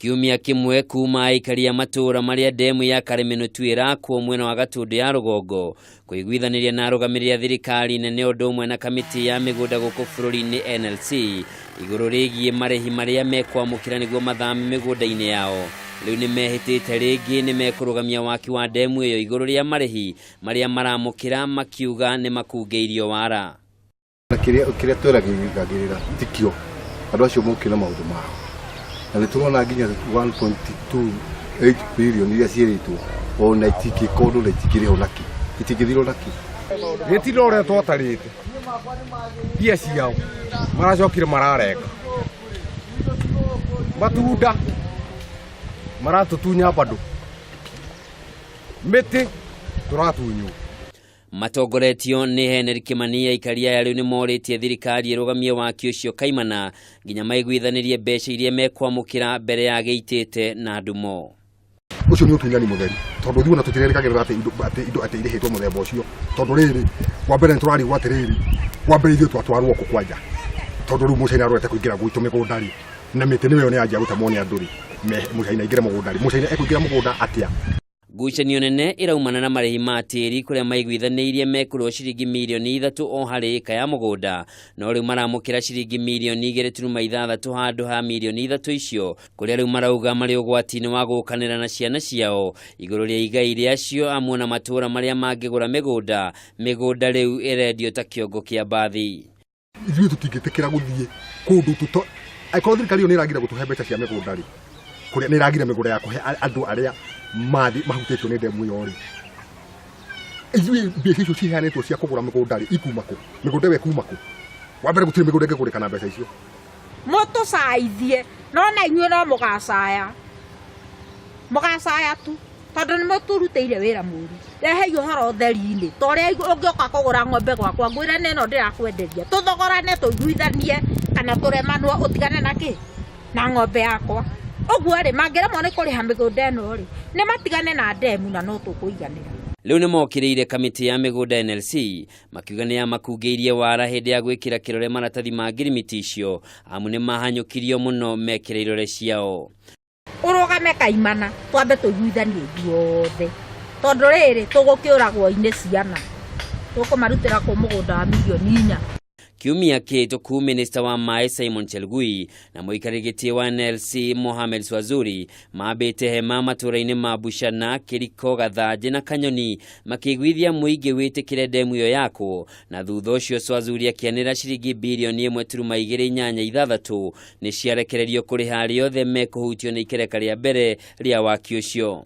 Kiumia kĩmwe kuma aikari a matũũra marĩa ndemu ya Karemenutu ĩrakwo mwena wa Gatũndũ ya rũgongo kũiguithanĩria na arũgamĩrĩri a thirikari nene ũndũ ũmwe na kamĩtĩ ya mĩgũnda gũkũ bũrũri-inĩ NLC igũrũ rĩgiĩ marĩhi marĩa mekwamũkĩra nĩguo mathame mĩgũnda-inĩ yao. Rĩu nĩ mehĩtĩte rĩngĩ nĩ mekũrũgamia waki wa ndemu ĩyo igũrũ rĩa marĩhi marĩa maramũkĩra makiuga nĩ makungĩirio wara. Na kĩrĩa tweragĩrĩra tikio andũ acio mokire na maũndũ mao, na nĩ tũrona nginya 1.28 billion iria ciĩrĩtwo ona itingĩka ũndũ na itingĩrĩhwo nakĩ, itingĩthirwo nakĩ. Gĩtirĩ ũrĩa twatarĩte mbia ciao maracokire mararenga matunda maratũtunya bado mĩtĩ tũratunywo. Matongoretio nĩ Henry Kimani, aikari aya rĩu nĩ morĩtie thirikari ĩrũgamie waki ũcio kaimana nginya maiguithanĩrie mbeca iria mekwamũkĩra mbere ya gĩitĩte na ndumo. Ũcio nĩ ũtunyani mũtheri, tondũ ithuĩ ona tũtirerĩgagĩrĩra atĩ indo atĩ indo atĩ irĩhĩtwo mũthemba ũcio, tondũ rĩrĩ wa mbere nĩ tũrarigwo atĩrĩrĩ, wa mbere ithuĩ twatwarwo kũ kwanja, tondũ rĩu mũcaina arorete kũingĩra gwitũ mĩgũnda rĩ, na mĩtĩ nĩyo nĩ yanjia gũtemwo nĩ andũ rĩ, mũcaina aingĩre mũgũnda rĩ, mũcaina ekũingĩra mũgũnda atĩa? Ngucanio nene ĩraumana na marĩhi ma tĩri kũrĩa maiguithanĩirie mekũrĩhwo ciringi mirioni 3 o harĩ ĩka ya mũgũnda, no rĩu maramũkĩra ciringi mirioni 2.6 handũ ha mirioni 3 icio, kũrĩa rĩu marauga marĩ ũgwati-inĩ wa gũkanĩra na ciana ciao igũrũ rĩa igai rĩacio amu ona matũũra marĩa mangĩgũra mĩgũnda, mĩgũnda rĩu ĩrendio ta kĩongo kĩa mbathi. Ithuĩ tũtingĩtĩkĩra gũthiĩ kũndũ tũto angĩkorwo thirikari ĩyo nĩ ĩragira gũtũhe mbeca cia mĩgũnda rĩ, kũrĩa nĩ ĩragira mĩgũnda ya kũhe andũ arĩa mathi mahutĩtio nĩ ndemu ĩyo rĩ, ithuĩ mbeca icio ciheanĩtwo cia kũgũra mĩgũnda rĩ, ikuma kũ? Mĩgũnda ĩyo ĩkuma kũ? Wa mbere gũtirĩ mĩgũnda ĩngĩgũrĩka na mbeca icio. Mũtũcaithie, no na inyuĩ no mũgacaya, mũgacaya tu tondũ nĩ mũtũrutĩire wĩra mũru. Rehei ũhoro ũtheri-inĩ, ta ũrĩa ũngĩũka kũgũra ng'ombe gwakwa ngwĩre nĩ ĩno ndĩrakwenderia, tũthogorane tũiguithanie kana tũremanwo ũtigane na kĩ? Na ng'ombe yakwa. Ũguo rĩ, mangĩremwo nĩ kũrĩha mĩgũnda ĩno rĩ, nĩ matigane na ndemu na no tũkũiganĩra. Rĩu nĩ mokĩrĩire kamĩtĩ ya mĩgũnda NLC makiuga nĩ yamakungĩirie wara hĩndĩ ya gwĩkĩra kĩrore maratathi ma ngirimiti icio amu nĩ mahanyũkirio mũno mekĩre irore ciao. Ũrũgame kaimana twambe tũiguithanie ithuothe, tondũ rĩrĩ tũgũkĩũragwo-inĩ ciana tũkũmarutĩra kũ mũgũnda wa mirioni 4. Kiumia kĩhĩtũku minista wa maĩ Simon Chelugui na mũikarĩri gĩtĩ wa NLC Mohamed Swazuri mambĩte hema matũũra-inĩ ma Buchana, Kĩriko, Gathanjĩ na Kanyoni makĩiguithia mũingĩ wĩtĩkĩre ndemu ĩyo yakwo, na thutha ũcio Swazuri akĩanĩrĩra ciringi birioni 1.286 nĩ ciarekererio kũrĩha arĩa othe mekũhutio nĩ ikereka rĩa mbere rĩa waki ũcio.